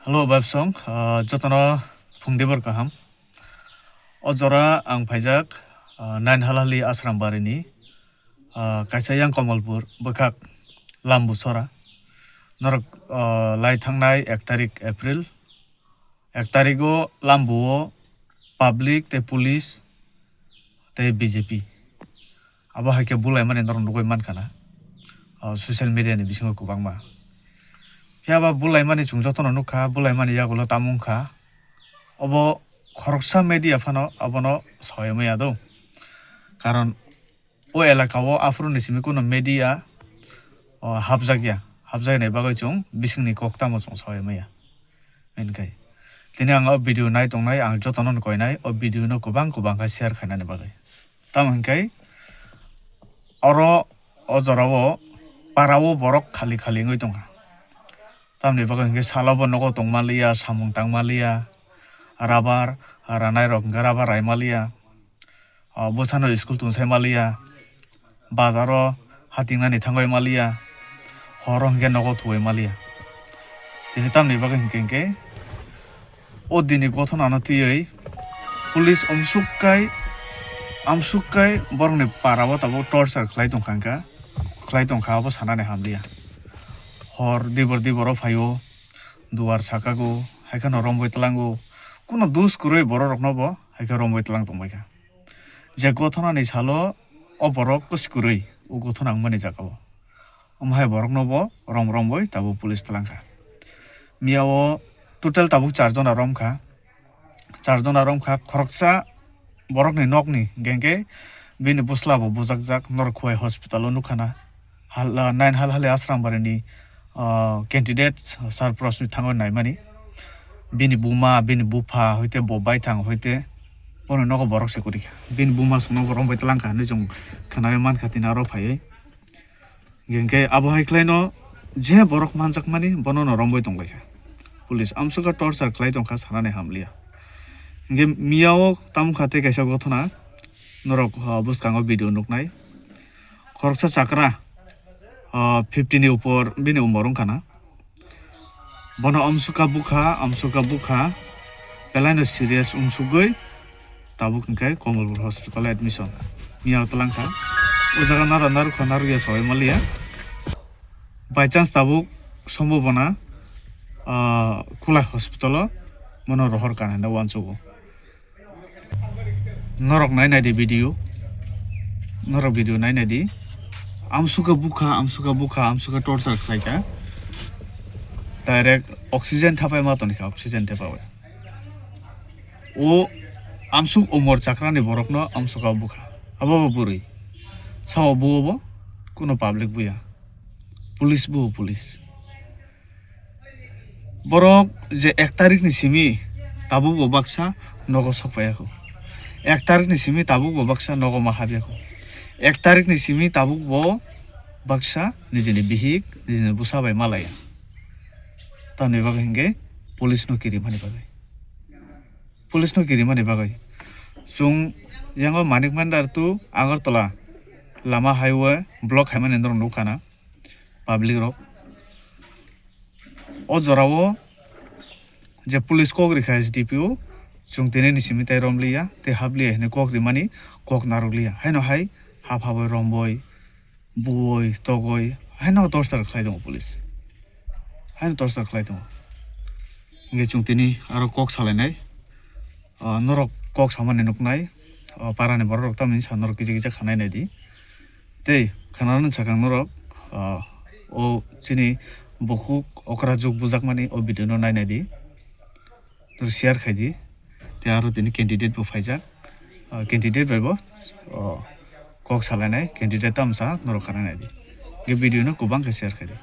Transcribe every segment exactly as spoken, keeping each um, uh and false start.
Hello, Babsong. Ah, jotono phung dibor kaham. O jora ang phaijak, ah, Nain Halhali Ashram Barini, ah, kaisa yang Kamalpur bwkhak Lambu sora. Norok, ah, lai thangnai ek tarik April. Ek tarigo Lambuo public tei police tei B J P. Abo hai khe bulaimani norok nugui mankha na, o social media ni bisingo kwbangma. Phiya ba bulaimani chwng jotono nukha, bulaimani yagulo tamo wngkha. Obo khoroksa media phano abono sawai maya do. Karon o elaka o aphuru ni simi kuno media, o, hapjakya, hapjaknai bagwi chwng bisingni kok tamo chwng sawai maya. Hinkhe tini ang o video nai tongnai, ang jotono koinai, o video no kwbang kwbang khe share khainani bagwi. Tamo hinkhe oro o jorao parao borok khali khali wngwi tongkha. Tamni bagwi hinkhe salo bo nogo tongmaliya, samung tangmaliya, rabar ranai rok hinkhe rabar raimaliya, o bwsano school tungsai maliya, bazaro hatingnani thangwi maliya, horo hinkhe nogo thuwi maliya. Tini tamni bagwi hinkhe hinkhe o dini gothonano twiwi police amsukkai, amsukkai borokni parao tabuk torture khlai tongkha hinkha, khlai tongkha abo sanani hamliya. Hor dibor diboro phaio, duar sakago, haikheno romwi tlango. Kuno dus kwrwi bororokno bo haikhe romwi tlang tongbaikha. Je gothonani salo o borok kwskwrwi o gothona wngmani jagao. Omo hai borokno bo rom romwi tabuk police tlangkha. Miyao total tabuk char jona romkha. Char jona romkha, khoroksa borokni nokni gengke bini bwsla bo bujakjak, norok Khowai hospital o nukha na. Hal, ah, Nain Halhali Ashram Barini, ah, candidate Sir Prosmit thangwi naimani. Bini buma, bini bupha, hoite bo baithang, hoite bono nogo borok se kwrwi kha. Bini buma songno bo rombai tlangkha hinwi chwng khwnai mankha tini aro phaiwi. Hinkhe abo hai khlaino je borok manjakmani bono no rombai tonglaikha. Police amsukha torture khlai tongkha sanani hamliya. Hinkhe miyao tamkha tei kaisa gothona norok, ah, bwskango video nuknai. Khoroksa chakra, ah, fifty ni upor bini umor wngkha na. Bono amsukha bukha, amsukha bukha, belaino serious wngsugwi tabuk hinkhe Kamalpur hospital admission. Miyao tlangkha. O jaga nada narwkha narwkya sawai maliya. By chance tabuk sombobona, ah, Khulai hospital o bono rohor kana hinwi uansugo. Norok nai nai di video. Norok video nai nai di. Amsukha bukha, amsukha bukha, amsukha torture khlai kha. Direct oxygen thapai ma toni kha, oxygen thapai. O amsuk umor chakrani borokno amsukha bukha. Abo bo bwrwi. Sao buo bo kuno public buya. Police buo police. Borok je ek tarik ni simi tabuk bo baksa nogo sok paiya kho. Ek tarik ni simi tabuk bo baksa nogo ma habya kho. Ek tarik ni simi tabuk bo baksa nijini bihik, nijini bwsa bai malaya. Tamni bagwi hinkhe police no kirimani bagwi. Police no kirimani bagwi. Chwng yango Manik Bhandar to Agartala lama highway block khaimani norok nukha na public rok. O jorao je police kok rikha S D P O, chwng tini ni simi tai romliya, tei hapliya hinwi kok rimani kok narwkliya. Haino hai hap habwi romboi, buoi, togoi, haino torture khlai tongo police. Haino torture khlai tongo. Hinkhe chwng tini aro kok salainai. Ah, norok kok samani nuknai, ah, parani borok rok tamni sa norok kisa kisa khanai nai di. Tei khwnarani sakang norok, ah, o chini bukhuk okra juk bujakmani o video no nai nai di. Norok share khai di. Tei aro tini candidate bo phaijak. Ah, candidate bai bo, oh, kok salainai candidate tamsa norok khanai nai di. Ge video no kwbang khe share khai di.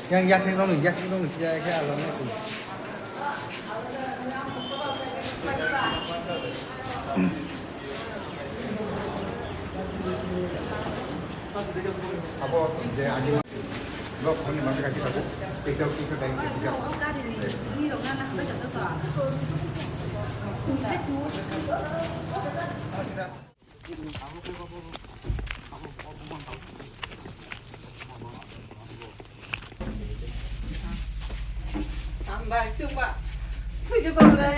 Yang yathek rokni, yathek rokni khe, khe alangma khe. Abo je agi nok khoni mangkha kita ko, kita kita dai kita. Ang bai, tung ba. Tuju ko le.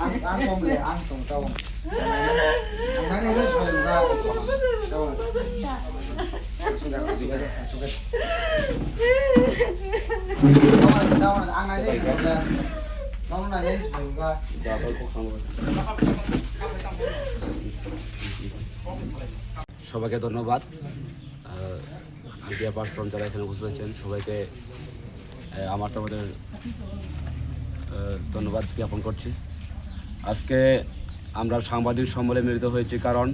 Ang, ang tong le, ang tong tong. Ang nani res bai ba. Tong. Sudah, sudah, sudah. Tong, tong, ang nani res bai ba. Tong nani res bai ba. সবাইকে ধন্যবাদ। আহ, media person যারা এখানে উপস্থিত আছেন সবাইকে, আহ, আমার তরফ থেকে, আহ, ধন্যবাদ জ্ঞাপন করছি। আজকে আমরা সাংবাদিক সম্মেলনে মিলিত হয়েছি, কারণ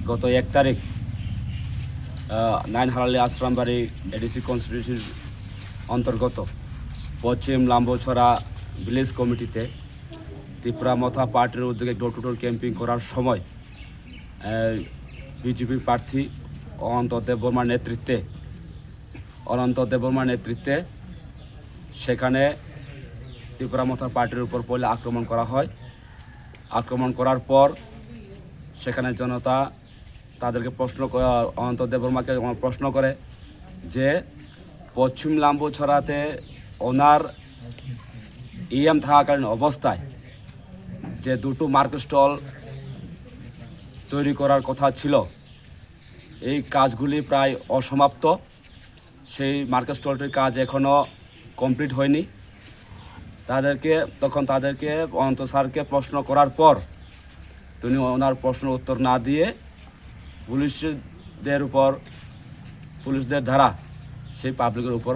গত এক তারিখ, আহ, নাইন হালালি আশ্রমবাড়ি এডিসি কনস্টিটিউয়েন্সির অন্তর্গত পশ্চিম লাম্বছড়া ভিলেজ কমিটিতে ত্রিপুরা মথা পার্টির উদ্যোগে ডোর টু ডোর ক্যাম্পিং করার সময়, আহ, বিজেপি প্রার্থী অনন্ত দেববর্মার নেতৃত্বে, অনন্ত দেববর্মার নেতৃত্বে সেখানে ত্রিপুরা মথা পার্টির উপর পয়লা আক্রমণ করা হয়। আক্রমণ করার পর সেখানে জনতা তাদেরকে প্রশ্ন ক-, অনন্ত দেববর্মাকে প্রশ্ন করে যে পশ্চিম লাম্বুছড়াতে ওনার ইএম থাকাকালীন অবস্থায় যে দুটো মার্কেট স্টল তৈরি করার কথা ছিল, এই কাজগুলি প্রায় অসমাপ্ত। সেই মার্কেট স্টলটির কাজ এখনও কমপ্লিট হয়নি। তাদেরকে, তখন তাদেরকে, অনন্ত স্যারকে প্রশ্ন করার পর তিনি ওনার প্রশ্নের উত্তর না দিয়ে পুলিশদের উপর, পুলিশদের দ্বারা সেই পাবলিকের উপর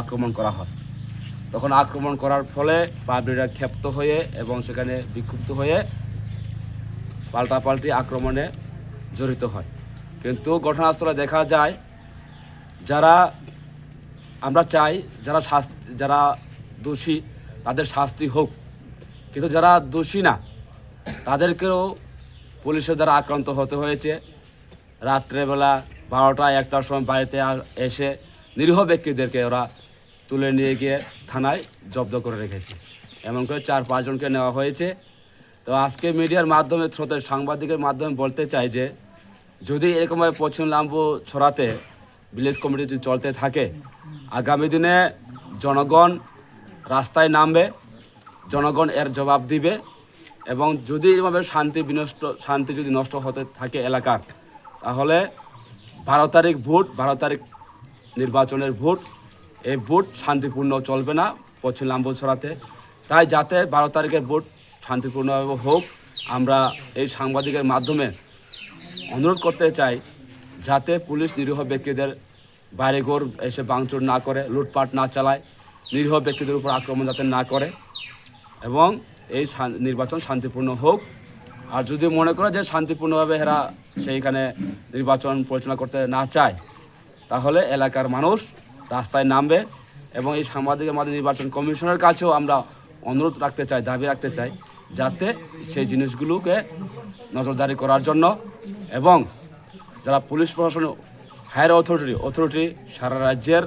আক্রমণ করা হয়। তখন আক্রমণ করার ফলে পাবলিকরা ক্ষিপ্ত হয়ে এবং সেখানে বিক্ষুব্ধ হয়ে পাল্টাপাল্টি আক্রমণে জড়িত হয়। কিন্তু ঘটনাস্থলে দেখা যায় যারা, আমরা চাই যারা শাস্তি, যারা দোষী তাদের শাস্তি হোক, কিন্তু যারা দোষী না তাদেরকেও পুলিশের দ্বারা আক্রান্ত হতে হয়েছে। রাত্রেবেলা বারোটা একটার সময় বাড়িতে আ-, এসে নিরীহ ব্যক্তিদেরকে ওরা তুলে নিয়ে গিয়ে থানায় জব্দ করে রেখেছে। এমন করে চার পাঁচজনকে নেওয়া হয়েছে। তো আজকে মিডিয়ার মাধ্যমে, স্রোতের সাংবাদিকের মাধ্যমে বলতে চাই যে যদি এরকমভাবে পশ্চিম লাম্বু ছড়াতে ভিলেজ কমিটি যদি চলতে থাকে, আগামী দিনে জনগণ রাস্তায় নামবে, জনগণ এর জবাব দিবে। এবং যদি এভাবে শান্তি বিনষ্ট, শান্তি যদি নষ্ট হতে থাকে এলাকার, তাহলে বারো তারিখ ভোট, বারো তারিখ নির্বাচনের ভোট, এই ভোট শান্তিপূর্ণ চলবে না পশ্চিম লাম্বুছড়াতে। তাই যাতে বারো তারিখের ভোট শান্তিপূর্ণভাবে হোক, আমরা এই সাংবাদিকের মাধ্যমে অনুরোধ করতে চাই যাতে পুলিশ নিরীহ ব্যক্তিদের বাড়িঘর এসে ভাঙচুর না করে, লুটপাট না চালায়, নিরীহ ব্যক্তিদের উপর আক্রমণ যাতে না করে এবং এই শান-, নির্বাচন শান্তিপূর্ণ হোক। আর যদি মনে করে যে শান্তিপূর্ণভাবে এরা সেইখানে নির্বাচন পরিচালনা করতে না চায়, তাহলে এলাকার মানুষ রাস্তায় নামবে এবং এই সাংবাদিকের মাধ্যমে নির্বাচন কমিশনের কাছেও আমরা অনুরোধ রাখতে চাই, দাবি রাখতে চাই যাতে সেই জিনিসগুলোকে নজরদারি করার জন্য এবং যারা পুলিশ প্রশাসন হায়ার অথরিটি, অথরিটি সারা রাজ্যের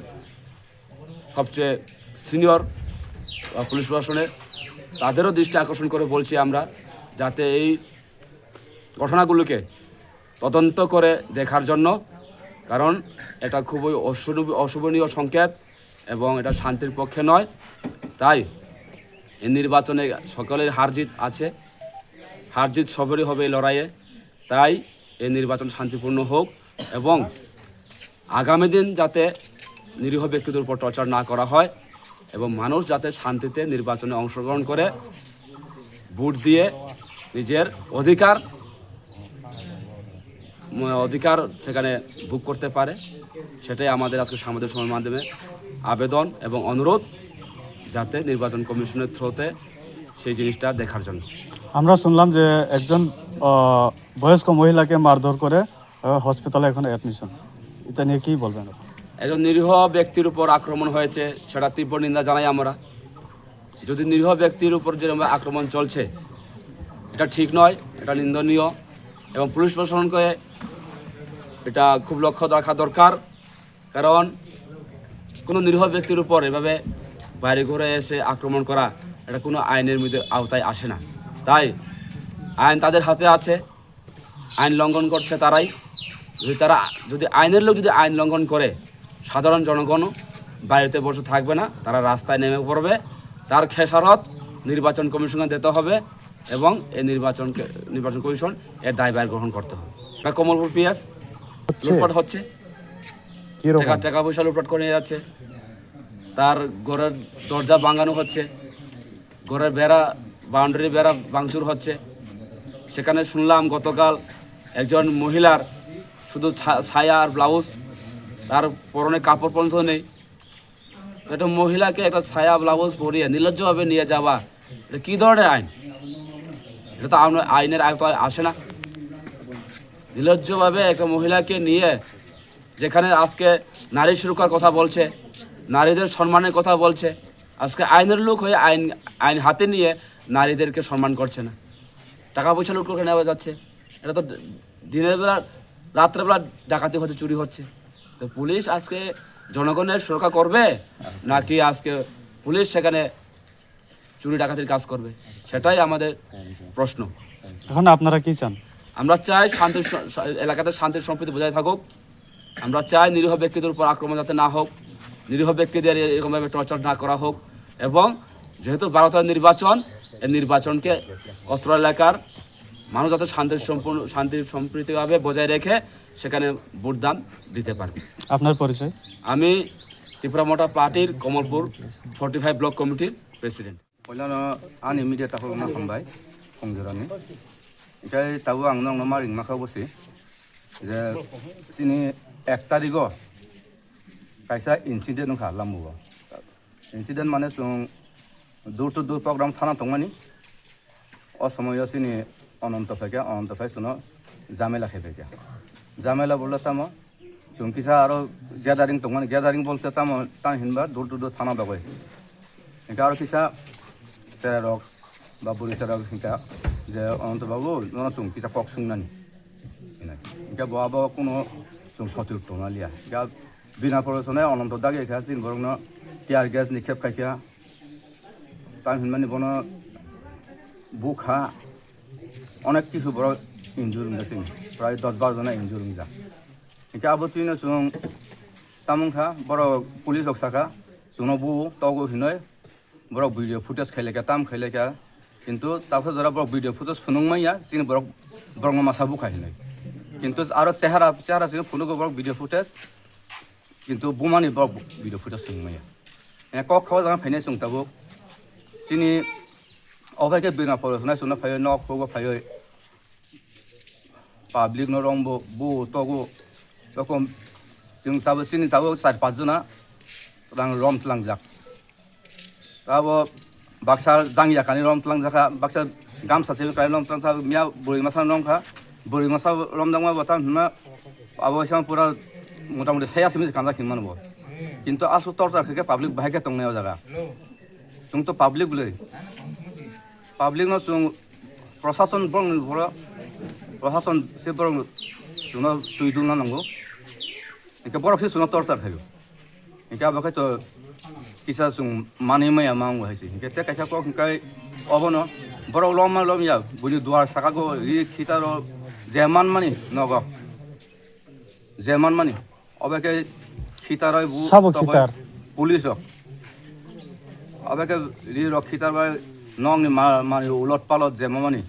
সবচেয়ে সিনিয়র, আহ, পুলিশ প্রশাসনের, তাদেরও দৃষ্টি আকর্ষণ করে বলছি আমরা যাতে এই ঘটনাগুলোকে তদন্ত করে দেখার জন্য, কারণ এটা খুবই অশুভ, অশোভনীয় সংকেত এবং এটা শান্তির পক্ষে নয়। তাই এই নির্বাচনে সকলের হার জিত আছে, হার জিত সবারই হবে এই লড়াইয়ে। তাই এই নির্বাচন শান্তিপূর্ণ হোক এবং আগামী দিন যাতে নিরীহ ব্যক্তিদের উপর টর্চার না করা হয় এবং মানুষ যাতে শান্তিতে নির্বাচনে অংশগ্রহণ করে ভোট দিয়ে নিজের অধিকার, ম-, অধিকার সেখানে ভোগ করতে পারে, সেটাই আমাদের আজকে সাংবাদিক সমাবেশের মাধ্যমে আবেদন এবং অনুরোধ, যাতে নির্বাচন কমিশনের থ্রুতে সেই জিনিসটা দেখার জন্য। আমরা শুনলাম যে একজন, আহ, বয়স্ক মহিলাকে মারধর করে, আহ, হসপিটালে এখন অ্যাডমিশন। এটা নিয়ে কি বলবেন আপনি? একজন নিরীহ ব্যক্তির উপর আক্রমণ হয়েছে, সেটা তীব্র নিন্দা জানাই আমরা। যদি নিরীহ ব্যক্তির উপর যেরকম আক্রমণ চলছে, এটা ঠিক নয়, এটা নিন্দনীয় এবং পুলিশ প্রশাসনকে এটা খুব লক্ষ্য রাখা দরকার। কারণ কোনো নিরীহ ব্যক্তির উপর এভাবে বাইরে ঘুরে এসে আক্রমণ করা, এটা কোনো আইনের মধ্যে আওতায় আসে না। তাই আইন তাদের হাতে আছে, আইন লঙ্ঘন করছে তারাই। যদি তারা, যদি আইনের লোক যদি আইন লঙ্ঘন করে, সাধারণ জনগণ বাড়িতে বসে থাকবে না, তারা রাস্তায় নেমে পড়বে। তার খেসারত নির্বাচন কমিশনকে দিতে হবে এবং এই নির্বাচনকে, নির্বাচন কমিশন এর দায়ভার গ্রহণ করতে হবে। এটা কমলপুর পিএস হচ্ছে? লুটপাট হচ্ছে। কিরকম? টাকা, টাকা পয়সা লুটপাট করে নিয়ে যাচ্ছে। তার ঘরের দরজা ভাঙানো হচ্ছে, ঘরের বেড়া, বাউন্ডারি বেড়া ভাঙচুর হচ্ছে। সেখানে শুনলাম গতকাল একজন মহিলার শুধু ছা-, ছায়া আর ব্লাউজ, তার পরনে কাপড় পর্যন্ত নেই। একটা মহিলাকে একটা ছায়া ব্লাউজ পরিয়ে নির্লজ্জভাবে নিয়ে যাওয়া, এটা কী ধরনের আইন? এটা তো আমরা আইনের আওতায় আসে না। নির্লজ্জভাবে একটা মহিলাকে নিয়ে, যেখানে আজকে নারী সুরক্ষার কথা বলছে, নারীদের সম্মানের কথা বলছে, আজকে আইনের লোক হয়ে আইন, আইন হাতে নিয়ে নারীদেরকে সম্মান করছে না, টাকা পয়সা লুট করে নেওয়া যাচ্ছে। এটা তো দিনের বেলা, রাত্রেবেলা ডাকাতি হচ্ছে, চুরি হচ্ছে। তো পুলিশ আজকে জনগণের সুরক্ষা করবে, নাকি আজকে পুলিশ সেখানে চুরি ডাকাতির কাজ করবে, সেটাই আমাদের প্রশ্ন। এখন আপনারা কি চান? আমরা চাই শান্তি স-, স-, এলাকাতে শান্তি সম্প্রীতি বজায় থাকুক। আমরা চাই নিরীহ ব্যক্তিদের উপর আক্রমণ যাতে না হোক, নিরীহ ব্যক্তিদের এরকমভাবে টর্চার না করা হোক। এবং যেহেতু বারো তারিখ নির্বাচন, এই নির্বাচনকে অত্র এলাকার মানুষ যাতে শান্তি সম্পূর্ণ, শান্তি সম্প্রীতিভাবে বজায় রেখে সেখানে ভোটদান দিতে পারবে। আপনার পরিচয়? আমি ত্রিপুরা মোটা পার্টির কমলপুর ফর্টি ফাইভ ব্লক কমিটির president. Poilano ani media takhukno hambai, khongjorani. Hinkhe tabuk ang nokno ma ringma kha bosi, je chini ek tarigo kaisa incident wngkha Lambugo. Incident mane chwng door to door program thana tongmani. O somoyo chini Ononto phaikha, Ononto phai chwngno jamela khai phaikha. Jamela bole tamo? Chwng kisa aro gathering tongmani, gathering bolte tamo, tamo hinba door to door thana bagwi. Hinkhe aro kisa cherairok ba bwrwi cherairok hinkha je, "Ononto babu, nono chwng kisa kok swngnani," hinai. Hinkhe bo abo kuno chwng sotir tongna liya. Hinkhe bina pore sonai Ononto dagi kha chini borokno tear gas ni khep khaikha. Tamo hinmani bono bukha onek kisu borok injure wngjak chini, prai dos baro jona injure wngjak. Hinkhe abo twino chwng tamo wngkha, borok police rok sakha, chwngno bu togo hinwi, borok video footage khailaikha, tam khailaikha, kintu tabukhe jora borok video footage phunuk manya, chini borok, borokno masa bukha hinwi. Kintu aro chehara, chehara chwngno phunugo borok video footage, kintu bumani borok video footage phunuk manya. Kok khawa jagano phainai chwng tabuk, chini obo hai khe bina pore sonai chwngno phaiwi, nok hugo phaiwi, public no rombo, bu togo, rokom chwng tabuk chini tabuk char panch jona rang rom tlangjak. Abo baksa jangya kani rom tlangjak kha, baksa gamsa se kani rom tlangjak, miya bwrwi masa romkha, bwrwi masa romjakma bo tamo hinma abo se pura motamoti saya simi kanjak hinmano bo. Kintu aswk torchar khe khe public bahai khe tongnai o jaga. Chwng to public bwlwi. Public no chwng prosason borokni boro, prosason se borok chwngno twi dulna nango. Hinkhe borok se chwngno torchar khaio. Hinkhe abo khe to kisa chwng manwi maya ma wngo hai se. Hinkhe tei kaisa kok hinkhe obono borok lomma lomya buini duar saka go ri khitaro je manmani nogo. Je manmani, obo khe khitaroi bu Sabo tokoi khitar? Police rok. Obo khe ri rok khitar bai nokni ma-, mani ulot palot je mamani.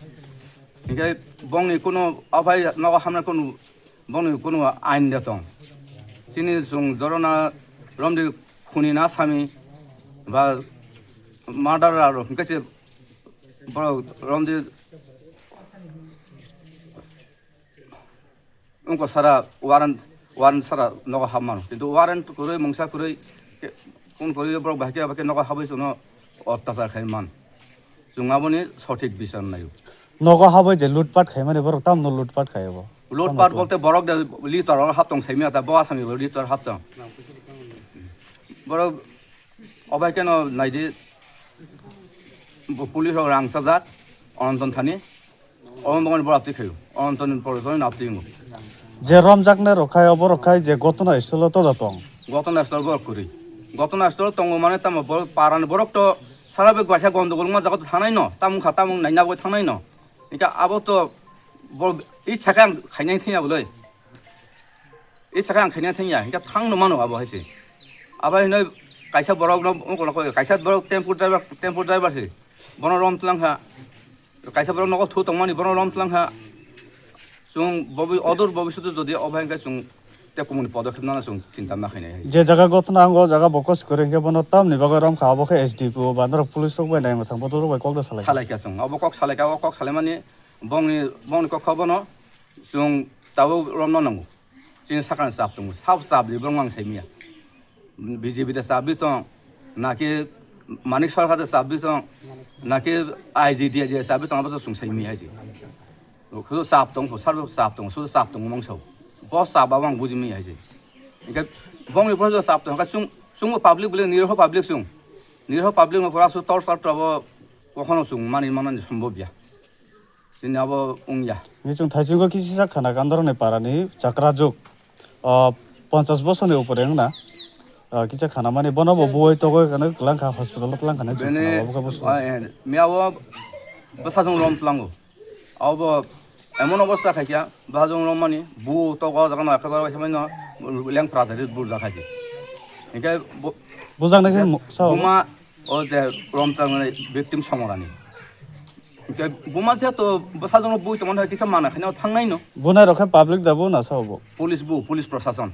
Hinkhe bongni kuno ophai nogo hamna kuno bongni kuno ain de tong. Chini chwng dorona romdi khuni na sami ba murderer rok hinkhe se borok romdi Wngkha sara warrant, warrant sara nogo hapmano. Kintu warrant kwrwi, mungsa kwrwi, ke-, kun kwrwi borok bahai khe, bahai khe nogo habwi chwngno ottachar khai man. Chwng aboni sothik bichar naio. Nogo habwi je lutpat khaimani borok tamno lutpat khai bo? Lutpat bolte borok de litor hap tong saimya ta, bo asami bo litor hap tong. Borok obai keno naidi, bo police rok rang sajak, Anantan thani, Anantan boni borok twi khayo, Anantan ni borok jani naptwi wngo. Je romjaknai rok khai, obo rok khai je gotona stolo toja tong. Gotona stolo borok kwrwi. Gotona stolo tongo mane tamo borok parani borok to sara be gwaisa gondogol wngma jaga to thangnai no, tamo wngkha tamo wng naina bagwi thangnai no. Hingke abo to bo ichha khe ang khainai thangya bolai. Ichha khe ang khainai thangya, hingke thangno mano abo hai se. Abo hinoi kaisa borok no wngkha, kaisa borok tempo driver, tempo driver se. Bono rom tlang kha. Kaisa borok nogo thu tongmani bono rom tlang kha. Chwng bobi-, odor bobiswt jodi obo hai khe chwng tei kumuni podokhep nana chwng chinta ma khainai hai. Je jaga gotna ang o jaga bo kos kwrwi hwnkhe bono tamni bagwi rom kha, abo khe S D P O ba norok police rok bai naima thang bodol rok bai kok da salai. Salai kha chwng, abo kok salai kha, o kok salaimani bongni, bongni kok kha bono chwng tabuk romna nango. Chini sakani chap tongo, sabo chap ni bongni ang sai manya. B J P da chap di tong, naki Manik Sarkar da chap di tong, naki I G D I G da chap di tong, abo to chwng sai manya hai se. Sudu chap tong, sar chap tong, sudu chap tong mangso. Bo chap abo ang buji manya hai se. Hingke bongni pora chap tong, hingke chwng, chwngbo public bole nirho public chwng. Nirho public no pora su tor sar to abo kokhono chwng mani manani sombhob ya. Chini abo wngya. Ni chwng thaichungo kisi sak khana Kandaroni parani chakra juk. Ah, ponchas bosorni upore wngna. Ah, kisa khana mani bono bo buwai togoi kano tlang kha hospital tlang kha nai chwng Bini, khana abo khe boso. Ah, eh, miya o bwsajwng rom tlango. Abo emon obostha khaikha bwsajwng rom mani bu togo jaga no ekhebare waisa mani no leng prajari burja khaisi. Hingke bo-, Bujak nai khe buma o je rom tlangnai victim somorani. Hingke buma je to bwsajwng no bui tongmani hai kisa mana khaina thangnai no. Bunai rok khe public da bo na sa obo. Police bu, police prosason.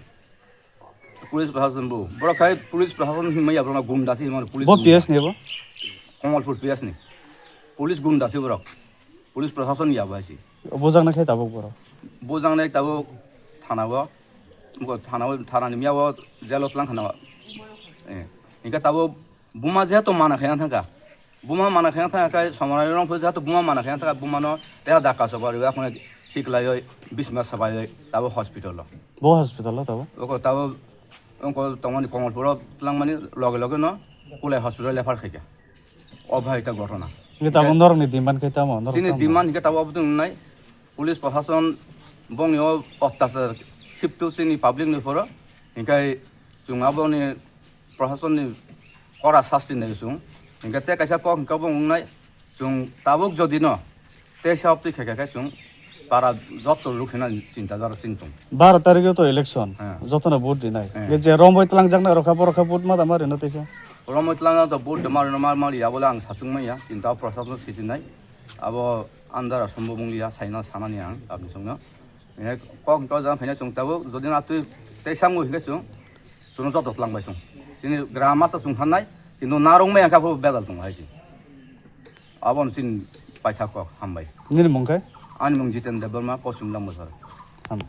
Police prosason bu. Borok khai police prosason hinmaya borok gunda si himani police Bo gunda. P S ni bo? Kamalpur P S ni. Police gunda si borok. Police prosason ya bo hai si. Bujak nai khe tabuk borok. Bujak nai tabuk thana bo. Bo thana bo, thana ni miya bo jail o tlang thana bo. Eh. Hingke tabuk Buma jehetu mana khaina thangkha, buma mana khaina thangkha khe somorai rong phai jehetu buma mana khaina thangkha, bumano teha dakka soba rwi akhone siklaioi bisma sabai tabo hospital o. Bo hospital o tabo? Oko tabo ongko tongmani Kamalpuro tlangmani loge loge no Kulai hospital refer khaikha. O bhai ta ghotona. Ngi tabo norokni demand khai tamo, norok Chini tamo? Demand hingke tabo obodong nai. Police prosason bongni o ottachar khiptu chini public ni phoro. Hingke chwng aboni prosasonni kora sasti nai chwng. Hingke tei kaisa kok hingke bo wngnai, chwng tabuk jodi no tei sabab twi khe khe chwng para jotto rukhinani chinta dara chini tong. Baro tarikh o to election, He. Jotono vote rinai. He. Hingke je romwi tlangjaknai rokha borokha vote ma da ma rino teisa? Romwi tlangna to vote de ma rino ma ma ya bole ang sachung manya, kintu prosason sisinai. Abo andara sombo mungliya saina sanani ang abni songno. Ene kok hingke jang phaina chwng tabuk jodi na twi tei sango hingke chwng chwngno joto twlang bai tong. Chini gram masa chwng thangnai, kintu narwk maya khe aphuru bedal tongo hai se. Aboni chini paithak kok hambai. Nini mung khe? Ani mung Jiten Debbarma, Kochung Lambochara. Ham.